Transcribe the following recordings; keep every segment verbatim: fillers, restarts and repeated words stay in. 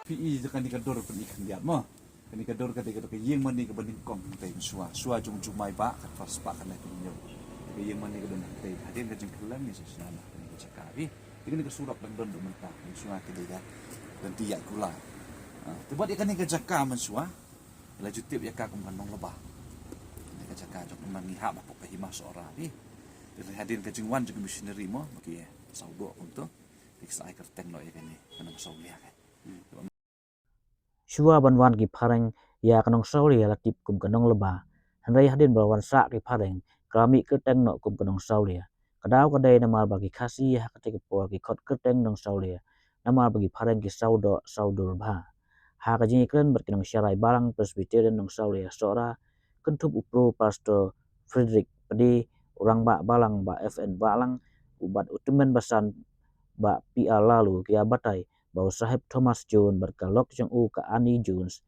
Phi i kane ka dur pyn-i khyndiat mo. Kane ka dur ka dei ka dur ka ïing mane kaba nyngkong hangtei mynshuwa. Shuwa jong u jumai ba khatphra spah khatlai phew hynñiew. Ka ïing mane ka don hangtei. Hadien ka jingkhyllem ngi sa shna na kane ka jaka phi. Te kane ka surok dang don ruh mynta. Mynshuwa ka dei ka lynti ïaid kular. Ah, te bad ïa kane ka jaka mynshuwa, la ju tip ïa ka kum ka Nonglaba. Kane ka jaka jong ka man ngi hap hapoh ka Hima Sohra phi. Te hadien ka jingwan jong ka missionary mo, ba ki sawdong kumto. Te ki sa ai kyrteng noh ïa kane ka Nongsawlia ka. Shuwa ban wan ki phareng ïa ka Nongsawlia la tip kum ka Nonglaba. Hynrei hadien ba la wan sah ki phareng, ka la mih kyrteng noh kum ka Nongsawlia. Ka daw ka dei namar ba ki Khasi ha katei ka por ki khot kyrteng Nongsawlia namar ba ki phareng ki sawdong sawdur bha. Ha ka jingïakren bad ki nongsharai Balang Presbyterian Nongsawlia Sohra, kynthup u Pro Pastor Frederick Pde, u Rangbah Balang Bah F N Wahlang, u bad u tymmen basan Bah P R Laloo, ki ïa batai ba u Saheb Thomas Jones bad ka lok jong u ka Annie Jones,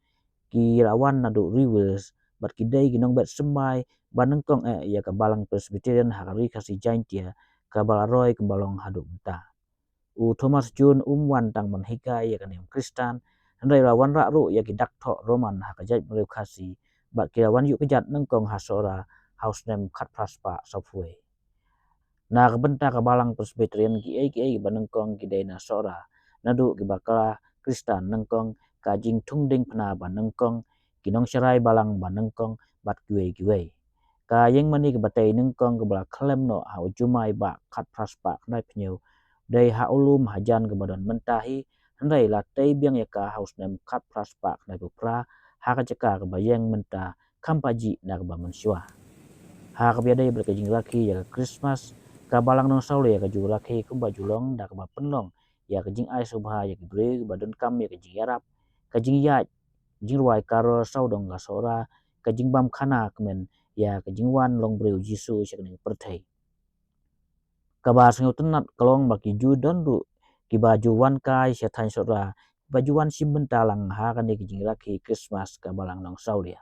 ki la wan naduh ri Wales bad ki dei ki nongbet symbai ba nyngkong eh ïa ka Balang Presbyterian ha ka Ri Khasi Jaintia, kaba la roi kumba long haduh mynta. U Thomas Jones um wan tang ban hikai ïa ka niam Khristan, hynrei la wanrah ruh ïa ki dak thoh Roman ha ka jaitbynriew Khasi, bad ki la wan ïuh kjat nyngkong ha Sohra ha u snem khatphra spah sawphew wei. Na ka bynta ka Balang Presbyterian, kiei kiei kiba nyngkong ki dei na Sohra, naduh kiba kla Khristan nyngkong, ka jingthung diengphna ba nyngkong, ki nongsharai Balang ba nyngkong, bad kiwei kiwei. Ka ïing mane kaba tei nyngkong kaba la khyllem noh ha u jumai ba khatphra spah khyndai phew hynñiew, dei ha u lum hajan kaba don mynta hi, hynrei la tei biang ïa ka ha u snem khatphra spah khyndai phew phra, ha ka jaka kaba ïeng mynta, kham pajih na kaba mynshuwa. Ha kaba ïadei bad ka jingrakhe ïa ka Christmas, ka Balang Nongsawlia ka ju rakhe kumba ju long da kaba pynlong ïa ka jingai sngewbha ïa ki briew kiba donkam ïa ka jingïarap, ka jingïaid jingrwai karol sawdong ka Sohra, ka jingbam khana kmen ïa ka jingwan longbriew Jisu sha kane ka pyrthei. Kaba sngewtynnat ka long ba ki ju don ruh kiba ju wan kai sha thaiñ Sohra, ba ju wan shim bynta lang ha kane ka jingrakhe Christmas ka Balang Nongsawlia.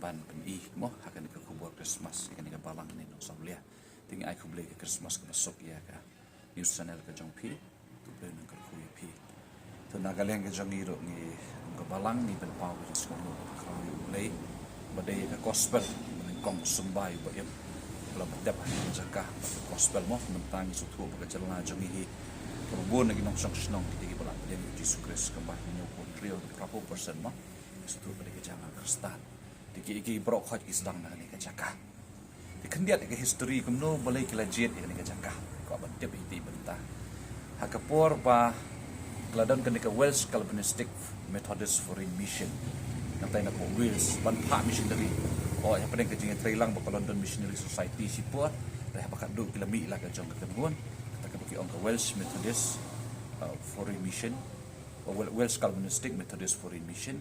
Ban pyni mo ha kane ka khubor Christmas ïa kane ka balang ne Nongsawlia. Te ngi ai khublei ka Christmas kaba suk ïa ka news channel ka jong phi. To Blei un kyrkhu ïa phi. To na ka liang ka jong ngi ruh ngi kum ka balang ngi pynpaw ka jingsngewnguh kaba khraw ïa U Blei ba dei ïa ka gospel ba nyngkong symbai ba im ba la pyndep ha ka jaka ba ka gospel mo. Mynta ngi sngewthuh ba ka jylla jong ngi hi ka bun na ki nongshong shnong kita kiba la pdiang ïa U Jisu Khrist kumba hynñiew phew hynriew, phra phew percent mo. Ngi sngewthuh ba dei ka jaka Khristan. Te ki, ki baroh khoit ki sdang na kane ka jaka. Te khyndiat ïa ka history kumno balei ki la jied ïa kane ka jaka. Kwah ban tip ïa ki bynta. Ha ka por ba ka la don kane ka Welsh Calvinistic Methodist Foreign Mission. Nangtai na ka Wales ban phah missionary. O, hapdeng ka jingïatreilang ba ka London Missionary Society shipor. Te haba ka dei ki la mih la ka jong ka kynhun. Kata kaba ki ong ka Welsh Methodist, uh, Foreign Mission. O, Wel-, Welsh Calvinistic Methodist Foreign Mission.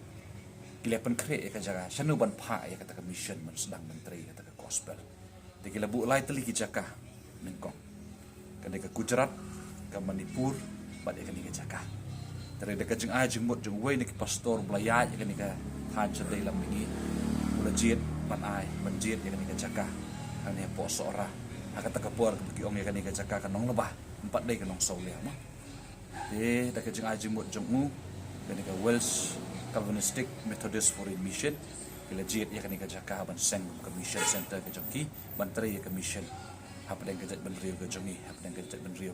Ki la pynkhreh ïa ka jaka shano ban phah ïa kata ka mission ban sdang ban trei ïa kata ka gospel. Te ki la buh lai tylli ki jaka nyngkong. Kane ka Gujarat, ka Manipur, bad ïa kane ka jaka. Te da ka jingai jingmut jong uwei na ki pastor ba la ïaid ïa kane ka thaiñ shatei lam mihngi. U la jied ban ai, ban jied ïa kane ka jaka. Hangne hapoh Sohra. Ha kata ka por kaba ki ong ïa kane ka jaka ka Nonglaba. Em pat dei ka Nongsawlia mo. Te da ka jingai jingmut jong u, kane ka Welsh Calvinistic Methodist Foreign Mission, ki la jied ïa kane ka jaka ban seng kum ka mission center ka jong ki, ban trei ïa ka mission. Hapdeng ka jaitbynriew ka jong ngi, hapdeng ka jaitbynriew,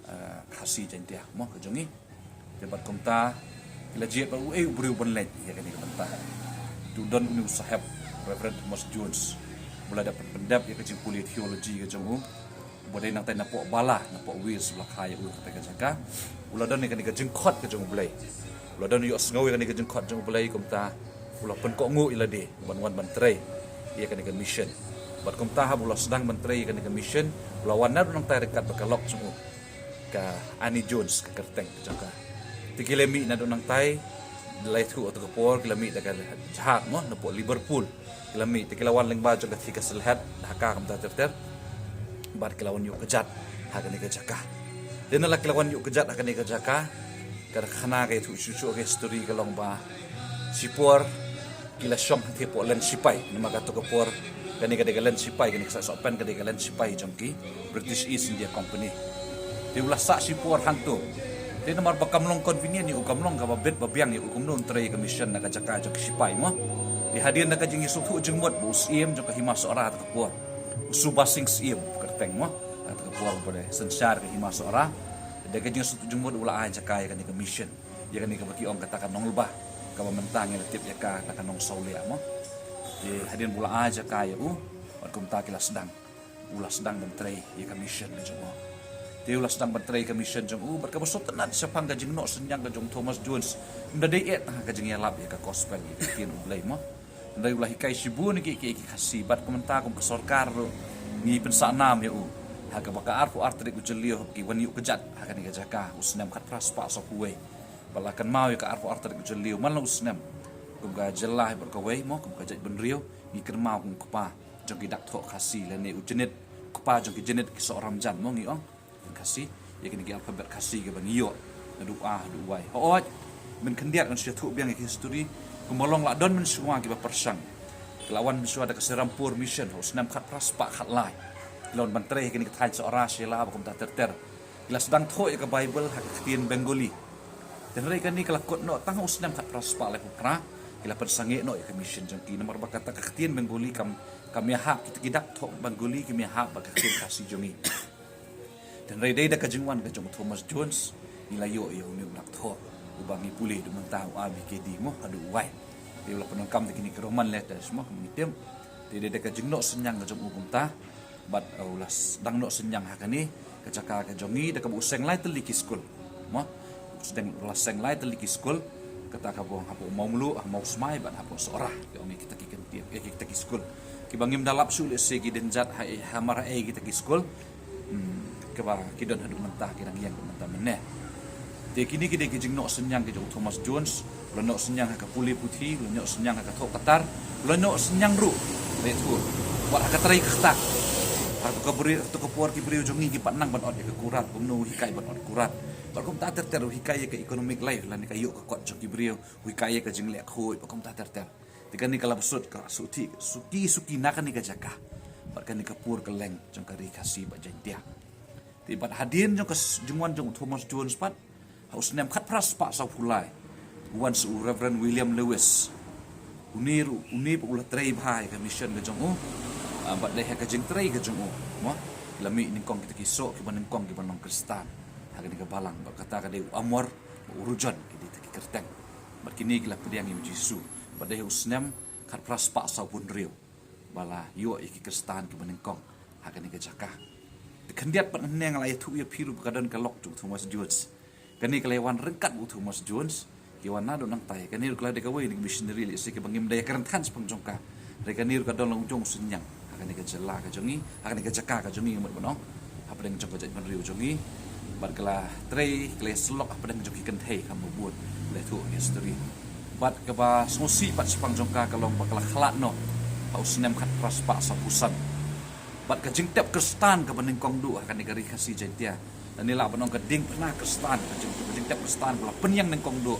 ah, Khasi Jaintia mo ka jong ngi. Te bad kumta, ki la jied bad uei u briew ban leit ïa kane ka bynta. Te u don une u Saheb, Reverend Thomas Jones, ba la dep pyn-, pyndep ïa ka jingpule theology ka jong u. Ba dei nangtai napoh Bala, napoh Wales, ba la kha ïa u kata ka jaka. U la don ïa kane ka jingkhot ka jong U Blei. U la don ïohsngew ïa kane ka jingkhot jong U Blei kumta. U la pynkohnguh ïa lade ban wan ban trei ïa kane ka mission. Bad kumta haba u la sdang ban trei ïa kane ka mission, u la wan naduh nangtai ryngkat bad ka lok jong u, ka Annie Jones, ka kyrteng jong ka. Te ki la mih naduh nangtai, la ïathuh ha kata ka por ki la mih da ka jahaj mo, napoh Liverpool ki la mih. Te ki la wan lyngba jong ka thika sylhet, da ka kumta ter ter. Bad ki la wan ïuh kjat ha kane ka jaka. Te na la ki la wan ïuh kjat ha kane ka jaka, ka khana ka ïathuh shuh shuh ka history ka long ba shipor ki la shong ha te poh len shipai, namar kata ka por kane ka dei ka len shipai, kane ka Saisohpen ka dei ka len shipai jong ki British East India Company. Te u la sah shipor hangto. Te namar ba kam long convenient ïa u, kam long kaba bit ba biang ïa u kumno un trei ïa ka mission na ka jaka jong ki shipai mo. Te hadien da ka jingïasngewthuh jingmut bad u Syiem jong ka Hima Sohra ha kata ka por, u Subha Singh Syiem, kyrteng mo, ha kata ka por ba dei synshar ka Hima Sohra. Da ka jingïasngewthuh jingmut u la ai jaka ïa kane ka mission, ïa kane kaba ki ong kata ka Nonglba, kaba mynta ngi la tip ïa ka kata ka Nongsawlia mo. Te hadien ba u la ai jaka ïa u, bad kumta ki la sdang, u la sdang ban trei ïa ka mission ka jong u. Te u la sdang ban trei ïa ka mission jong u, bad kaba sngewtynnat shaphang ka jingnoh synñiang ka jong u Thomas Jones, ym da dei eh tang ha ka jingïalap ïa ka gospel, ïa ka ktien U Blei mo. Hynrei u la hikai shibun ïa ki, ki, ki Khasi, bad kumta kum ka sorkar ruh ngi pynsah nam ïa u. Ha kaba ka arphew ar tarik u Jylliew haba ki wan ïuh kjat ha kane ka jaka, u snem khatphra spah sawphew wei. Ba la kynmaw ïa ka arphew ar tarik u Jylliew man la u snem, kum ka jylla bad kawei mo, kum ka jaitbynriew, ngi kynmaw kum u kpa jong ki dak thoh Khasi lane u jnit, kpa jong ki jnit ki soh Ramjan mo ngi ong. Khasi, ïa kine ki alphabet Khasi kiba ngi ïoh naduh A haduh Y. Hooid, mynkhyndiat ngan sa ïathuh biang ïa ki history, kumba long la don mynshuwa kiba pyrshang. Ki la wan mynshuwa da ka Serampore Mission ha u snem khatphra spah khatlai. Ki la wan ban trei ha kine ki thaiñ Sohra Shella bad kumta ter ter. Ki la sdang thoh ïa ka Baibl ha ka ktien Bengali. Te hynrei kane ka la kut noh tang ha u snem khatphra spah laiphew phra, ki la pynsangeh noh ïa ka mission jong ki, namar ba kata ka ktien Bengali kam, kam ïahap, kita ki dak thoh Bengali kim ïahap bad ka ktien Khasi jong ngi. Te hynrei dei da ka jingwan ka jong u Thomas Jones, ngi la ïoh ïa une u dak thoh uba ngi pule haduh mynta, u A B K D mo, haduh Y. Te u la pyndonkam da kine ki Roman letters mo, kum ngi tip. Te dei da ka jingnoh synñiang ka jong u kumta, bad, uh, u la sdang noh synñiang ha kane ka jaka ka jong ngi, da kaba u seng lai tylli ki skul mo. U sdang, u la seng lai tylli ki skul, kata kaba ong hapoh Mawmluh, ha Mawsmai, bad hapoh Sohra, ki ong ïa kita ki kyntien, ïa kita ki skul. Kiba ngim da lap shuh lehse ki dang jat ha, ha mar haei kita ki skul. Hmm, kaba ki don haduh mynta, ki dang ïeng haduh mynta mynne. Te kine ki dei ki jingnoh synñiang ki jong u Thomas Jones, u la noh synñiang ha ka pule puthi, u la noh synñiang ha ka thoh ka tar, u la noh synñiang ruh, la ïathuh, wat ha ka trei ka ktah. Ha kato ka briew, ha kato ka por ki briew jong ngi ki pat nang ban ot ïa ka kurat, kumno u hikai ban ot kurat. Bad kumta ter ter, u hikai ïa ka economic life lane ka ïoh ka kot jong ki briew, u hikai ïa ka jingleh khuid, bad kumta ter ter. Te kane ka la bsut ka suki, suki, suki na kane ka jaka. Bad kane ka pur ka leng jong ka Ri Khasi bad Jaintia. Te bad hadien jong ka s-, jingwan jong u Thomas Jones pat, ha u snem khatphra spah sawphew lai, u wan sa u Reverend William Lewis. Une ruh, une pat u la trei bha ïa ka mission ka jong u. Ah, bad dei ha ka jingtrei ka jong u mo, ki la mih nyngkong kita ki soh kiba nyngkong kiba long Khristan ha kane ka balang. Bad kata ka dei u Amor, u Rujon, ki dei kita ki kyrteng. Bad kine ki la pdiang ïa u Jisu. Bad dei ha u snem khatphra spah sawphew hynriew ba la ïoh ïa ki Khristan kiba nyngkong ha kane ka jaka. Te khyndiat pat hangne nga la ïathuh ïa phi ruh ba ka don ka lok jong u Thomas Jones. Kane ka la ïa wan ryngkat bad u Thomas Jones, ki wan naduh nangtai. Kane ruh ka la dei kawei na ki missionary lehse kiba ngim da ïa kren than shaphang jong ka. Hynrei kane ruh ka don la u jong u synñiang ha kane ka jylla ka jong ngi, ha kane ka jaka ka jong ngi, mut ban ong, hapdeng jong ka jaitbynriew jong ngi. Bad ka la trei, ka la ïasyllok hapdeng jong ki kynthei, kham bun la ïathuh history. Bad kaba sngewsih pat shaphang jong ka ka long ba ka la khlad noh ha u snem khatphra spah sawphew san. Bad ka jingtep Khristan kaba nyngkong duh ha kane ka Ri Khasi Jaintia, lane lah ban ong ka diengphna Khristan, ka jing, ka jingtep Khristan ka la pynïeng nyngkong duh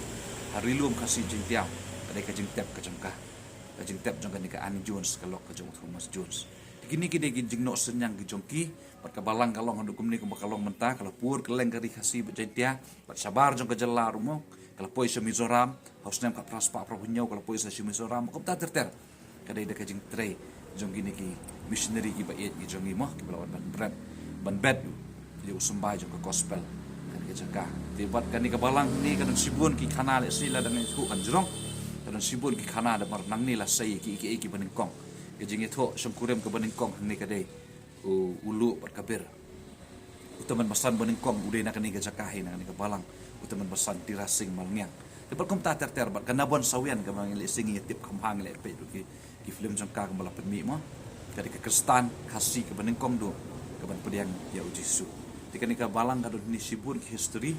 ha Ri Lum Khasi Jaintia, ka dei ka jingtep ka jong ka. Ka jingtep jong kane ka Annie Jones, ka lok ka jong u Thomas Jones. Te kine ki dei ki jingnoh synñiang ki jong ki, bad ka balang ka long haduh kumne kumba ka long mynta, ka la pur ka leng ka Ri Khasi bad Jaintia, bad shabar jong ka jylla ruh mo, ka la poi sha Mizoram, ha u snem khatphra spah phra phew hynñiew ka la poi sha Mizoram, kumta ter ter. Ka dei da ka jingtrei jong kine ki missionary kiba ïeit ki jong ngi mo, kiba la wan ban bret, ban bet ïa u symbai jong ka gospel ha kane ka jaka. Te bad kane ka balang hangne ka don shibun ki khana, lehse lada ngan ïathuh kan jrong. Ka don shibun ki khana namar nangne la sei ïa ki, ki, ki, kiba nyngkong. Ka jingïathuh shongkurim kaba nyngkong hangne ka dei u, u Luh bad ka Bir. U tymmen basan ba nyngkong u dei na kane ka jaka hi, na kane ka balang, u tymmen basan Tira Singh Malngiang. Te bad kumta ter ter, bad ka Nabon Sawian kaba ngi lehse ngi ïa tip kham bha, ngi la peit ruh ki, ki film jong ka kumba la pynmih mo. Ka dei ka Khristan Khasi kaba nyngkong duh kaban pdiang ïa u Jisu. Te kane ka balang ka don hangne shibun ki history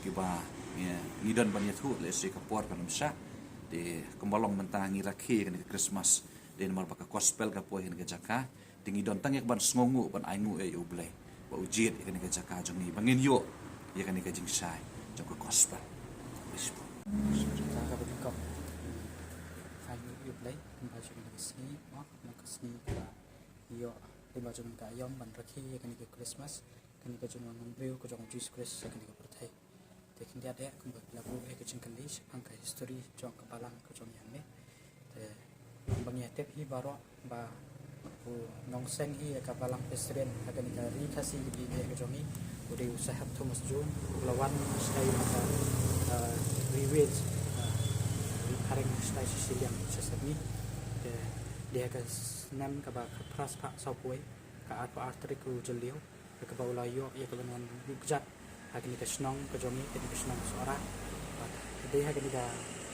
kiba, ïa, ngi don ban ïathuh lehse ka por kan ym shah. Te kumba long mynta ngi rakhe ïa kane ka Christmas. Te namar ba ka gospel ka poi ha kane ka jaka. Te ngi don tang ïa kaban sngewnguh ban ainguh ïa u Blei ba u jied ïa kane ka jaka jong ngi ba ngin ïoh ïa kane ka jingshai jong ka gospel. Praise God. Ka ba dei kong. Ainguh ïa u Blei kumba jong ngi sngi, mo, kumba ka sngi kaba ïoh, kumba jong ka aïom ban rakhe ïa kane ka Christmas, kane ka jingwan nongbriew ka jong u Jisu Khrist ïa kane ka pyrthei. Te khyndiat eh kumba ki la buh ïa ka jingkylli shaphang ka history jong ka balang ka jong ïa ngi. Te kumba ngi ïa tip hi baroh ba u nongseng hi ïa ka balang Presbyterian ha kane ka ri Khasi ka dei ka jong ngi, u dei u Saheb Thomas Jones, u la wan shatai na ka, ah, Ri Wales, ah, Ri Phareng shatai sha shiliang sha Sydney. Te dei ha ka snem kaba khatphra spah sawphew, ka arphew ar tarik u Jylliew, ïa kaba u la ïoh ïa kaban wan buh kjat ha kane ka shnong ka jong ngi, kane ka shnong Sohra. Bad dei ha kane ka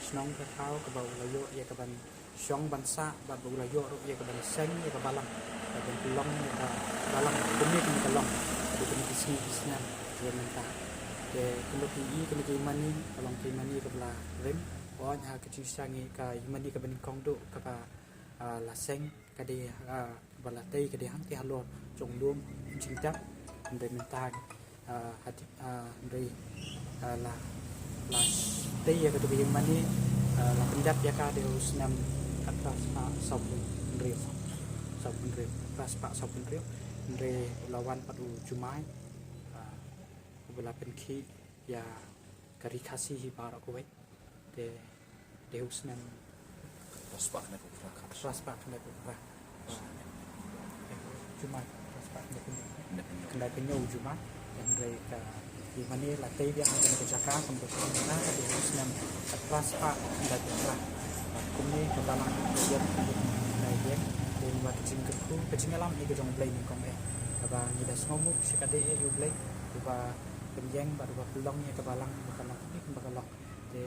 shnong ka thaw kaba u la ïoh ïa kaban shong ban sah, bad ba u la ïoh ruh ïa kaban seng ïa ka balang, ïa kaban pynlong ïa ka balang kumne kumne ka long, kumne kumne ki sngi ki snem ïa mynta. Te kumba phi i kane ka ïingmane ka long ka ïingmane kaba la rim, wan ha ka jingshisha ngi ka ïingmane kaba nyngkong duh kaba, ah, la seng ka dei, ah, ba la tei ka dei hangtei halor jong lum jingtep. Hynrei mynta, ah, ha ti, ah, hynrei, ah, la, la tei ïa ka dei ïingmane, ah, la pyndep ïa ka dei u snem khatphra spah sawphew hynriew, sawphew hynriew, khatphra spah sawphew hynriew. Hynrei u la wan pat u Jumai, ah, uba la pynkhih ïa ka ri Khasi hi baroh kawei. Te dei u snem khatphra spah khyndai phew phra. Khatphra spah khyndai phew phra. Jumai khatphra spah khyndai phew hynñiew. Khyndai phew hynñiew u Jumai. Hynrei ka ïingmane la tei biang ha kane ka jaka kumba ka dei u snem khatphra spah khyndai phew phra. Bad kumne ka balang ka ïeng, ka ïeng. Te namar ka jingkyrkhu, ka jingïalam hi ka jong u Blei nyngkong eh. Kaba ngi da sngewnguh shikatdei eh ïa u Blei uba pynïeng bad uba pynlong ïa ka balang ba ka long kumne kumba ka long. Te,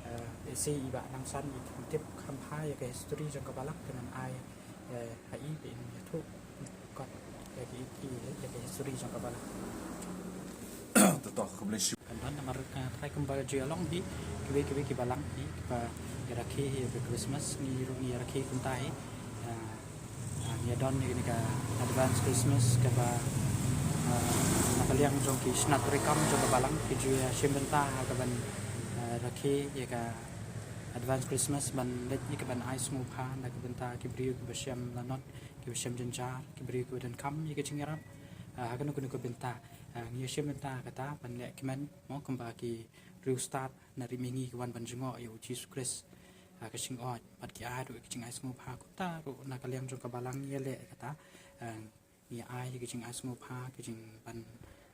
eh, lehse i Bah Nangsan i tip kham bha ïa ka history jong ka balang, te ngan ai, eh, ha i ba in ïathuh kot ïa ka, ïa ka history jong ka balang. To, to, khublei shibun. Kan don namar ka trai kumba ju ïalong hi kiwei kiwei ki balang hi kiba ïarakhe hi ïa ka Christmas, ngi ruh ngi ïarakhe kumta hi. Ah, ah, ngi ïa don ïa kane ka advance Christmas kaba, ah, na ka liang jong ki shnat treikam jong ka balang ki ju ïa shim bynta ha kaban, ah, rakhe ïa ka advance Christmas ban leit ïa kaban ai sngewbha na ka bynta ki briew kiba shem lanot, kiba shem jynjar, ki briew kiba donkam ïa ka jingïarap, ah, ha kano kano ka bynta. Ah, ngi ïa shim bynta kata ban leh kmen mo kumba ki riewstad na ri mihngi ki wan ban jngoh ïa u Jisu Khrist, ah, ka jingïoh bad ki ai ruh ïa ka jingai sngewbha. Kumta ruh na ka liang jong ka balang ngi ïa leh kata, ah, ngi ai ïa ka jingai sngewbha, ka jing ban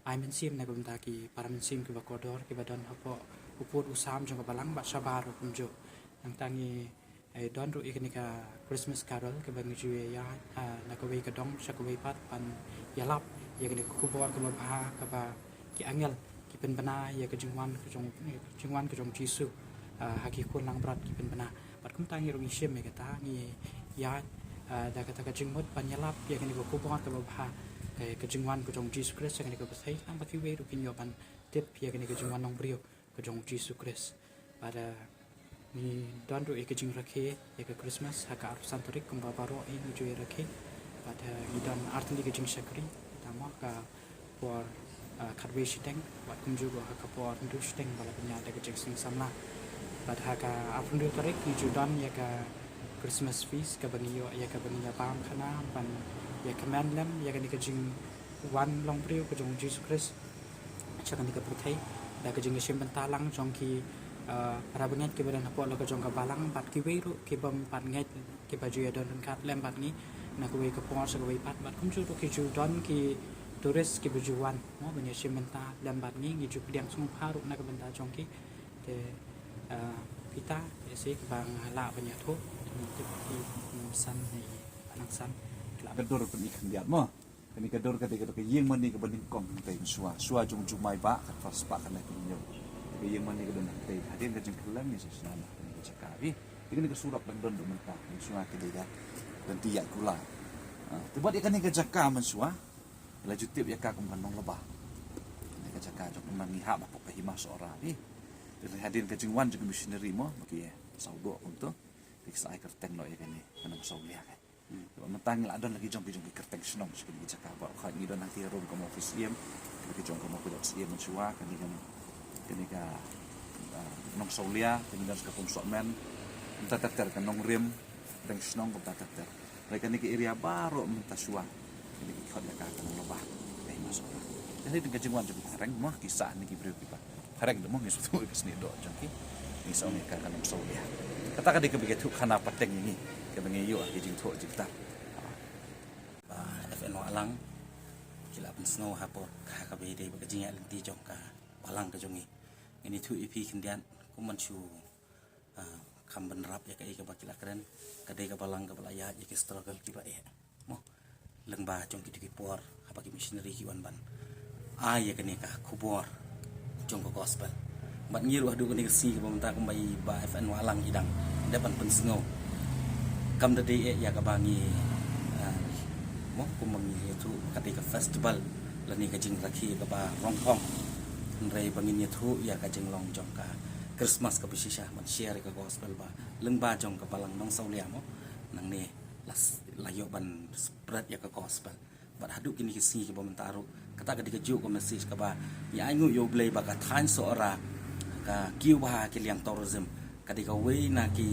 ai mynsiem na ka bynta ki para mynsiem kiba kordor kiba don hapoh u pud u sam jong ka balang bad shabar ruh kumjuh. Nangta ngi, eh, don ruh ïa kane ka Christmas carol kaba ngi ju ïa, ah, na kawei ka dong sha kawei pat ban ïalap ïa kane ka khubor kaba bha kaba ki angel ki pynbna ïa ka jingwan ka jong, ïa ka jingwan ka jong Jisu, ah, ha ki khun langbrot ki pynbna. Bad kumta ngi ruh ngi shim ïa kata, ngi ïa, ah, da kata ka jingmut ban ïalap ïa kane ka khubor kaba bha, eh, ka jingwan ka jong Jisu Khrist ha kane ka pyrthei, nangta kiwei ruh kin ïoh ban tip ïa kane ka jingwan nongbriew ka jong Jisu Khrist. Bad, ah, ngi don ruh ïa ka jingrakhe ïa ka Christmas ha ka arphew san tarik kumba baroh hi ngi ju ïa rakhe. Bad, ah, ngi don artylli ka jingshakri, tang mo ha ka por, ah, khatwei shiteng bad kumjuh ruh ha ka por hynriew shiteng ba la pynïaid da ka jingseng samla. Bad ha ka arphew hynriew tarik ngi ju don ïa ka Christmas feast kaba ngi ïoh ïa kaba ngi ïa bam khana ban ïa kmen lem ïa kane ka jingwan longbriew ka jong Jisu Khrist sha kane ka pyrthei da ka jingïashim bynta lang jong ki, ah, para bangeit kiba don hapoh la ka jong ka balang bad kiwei ruh ki bym pat ngeit kiba ju ïadon ryngkat lem bad ngi na kawei ka por sha kawei pat bad kumjuh ruh ki ju don ki tourist kiba ju wan mo ban ïashim bynta lem bad ngi, ngi ju pdiang sngewbha ruh na ka bynta jong ki. Te, ah, kita ïa shi kiba nga lah ban ïathuh, ngi tip ki, mm, san ne i Bah Nangsan. Ka dur pyn-i khyndiat mo. Kane ka dur ka dei ka dur ka ïing mane kaba nyngkong hangtei shuwa, shuwa jong u Jumai Bah, khatphra spah khyndai phew hynñiew. Ka ïing mane ka don hangtei hadien ka jingkhyllem ïa shisha na kane ka jaka hi. Te kane ka surok dang don ruh mynta, ïing shuwa ka dei ka lynti ïaid kular. Ah, te bad ïa kane ka jaka mynshuwa la ju tip ïa ka kum ka Nonglaba. Kane ka jaka jong ka nang ngi hap hapoh ka Hima Sohra hi. Te hadien ka jingwan jong ka missionary mo, ba ki sawdong kumto. Te ki sa ai kyrteng noh ïa kane ka Nongsawlia ka. Te bad mynta ngi la don la ki jong ki jong ki kyrteng shnong sha kane ka jaka, ba kha ngi don hangne ruh kum u office syiem, la ki jong kum u kyrteng syiem mynshuwa, kane ka, kane ka, ah, Nongsawlia, kane ka Sawmen, mynta ter ter ka Nongrim, kyrteng shnong kumta ter ter. Hynrei kane ka area baroh mynta shuwa kane ki khot ïa ka ka Nonglaba, ka Hima Sohra. Te hadien ka jingwan jong ki phareng mo, ki sah ne ki briew kiba phareng te mo, ngi sngewthuh ïa ka snieh doh jong ki. Ngi sah ong ïa ka ka Nongsawlia. Kata ka dei kaba ïathuh khana pateng ïa ngi, kaba ngi ïoh ha ki jingthoh jingtar. Ba F N Wahlang ki la pynsngew hapoh ka, kaba ïadei bad ka jingïaid lynti jong ka balang ka jong ngi. Ngin ïathuh ïa phi khyndiat kum ban shu, ah, kham bynrap ïa kaei kaba ki la kren, ka dei ka balang kaba la ïaid ïa ki struggle kiba eh mo, lyngba jong kito ki por haba ki missionary ki wan ban ai ïa kane ka khubor jong ka gospel. Bad ngi ruh haduh kane ka sngi kaba mynta kumba i Bah F N Wahlang i dang dep ban pynsngew, kam da dei eh ïa kaba ngi, ah, mo, kumba ngi ïathuh ka dei ka festival lane ka jingrakhe kaba rongkhong. Hynrei ba ngin ïathuh ïa ka jinglong jong ka Christmas kaba shisha ban share ïa ka gospel ba lyngba jong ka balang Nongsawlia mo, nangne la s-, la ïoh ban spread ïa ka gospel. Bad haduh kine ki sngi kiba mynta ruh, kata ka dei kajuh ka message kaba ngi ai nguh ïa U Blei ba ka thaiñ Sohra ka kiew bha ha ki liang tourism. Ka dei kawei na ki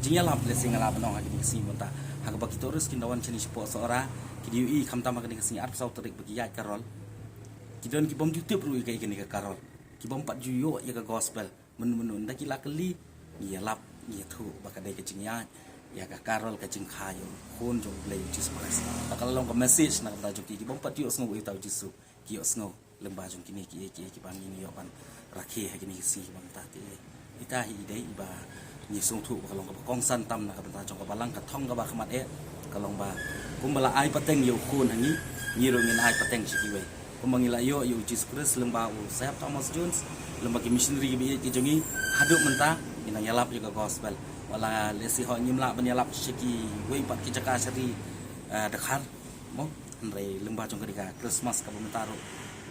jingïalap lehse nga lah ban ong ha kine ki sngi mynta, ha kaba ki tourist kin da wan shane shapoh Sohra, ki da ïohi khamtam ha kane ka sngi arphew saw tarik ba ki ïaid carol. Ki don ki bym ju tip ruh ïa ka, ïa kane ka carol. Ki bym pat ju ïoh ïa ka gospel. Mynno mynno ynda ki la kylli, ngi ïalap, ngi ïathuh ba ka dei ka jingïaid ïa ka carol, ka jingkha ïa u Khun jong U Blei U Jisu Khrist. Ba ka la long ka message na ka bynta jong ki, ki bym pat ïohsngew ïa uta U Jisu, ki ïohsngew lyngba jong kine kiei kiei kiba ngin ïoh ban rakhe ha kine ki sngi kiba mynta. Te ita hi i dei iba ngi sngewthuh ba ka long kaba kongsan tam na ka bynta jong ka balang. Ka thong kaba khmat eh ka long ba kumba la ai pateng ïa u Khun ha ngi, ngi ruh ngin ai pateng sha kiwei. Kumba ngi la ïoh ïa U Jisu Khrist lyngba u Sir Thomas Jones, lyngba ki missionary kiba ïeit ki jong ngi, haduh mynta ngi nang ïalap ïa ka gospel. Wat la lehse hooid ngim lah ban ïalap sha kiwei pat ki jaka sha ri, eh, dkhar mo, hynrei lyngba jong kane ka Christmas kaba mynta ruh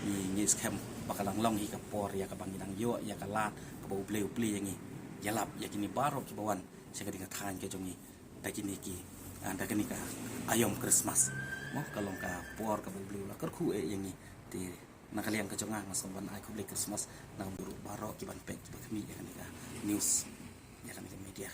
ngi, ngi skhem ba ka dang long hi ka por ïa kaba ngi dang ïoh ïa ka lad kaba U Blei u plie ïa ngi. Ïalap ïa kine baroh kiba wan sha kane ka thaiñ ka jong ngi da kine ki, ah, da kane ka aïom Christmas mo, ka long ka por kaba U Blei u la kyrkhu eh ïa ngi. Te na ka liang ka jong nga, nga sngewbha ban ai khublei Christmas na ka bynta ruh baroh ki ban peit, ki ban khmih ïa kane ka news, ïa kane ka media.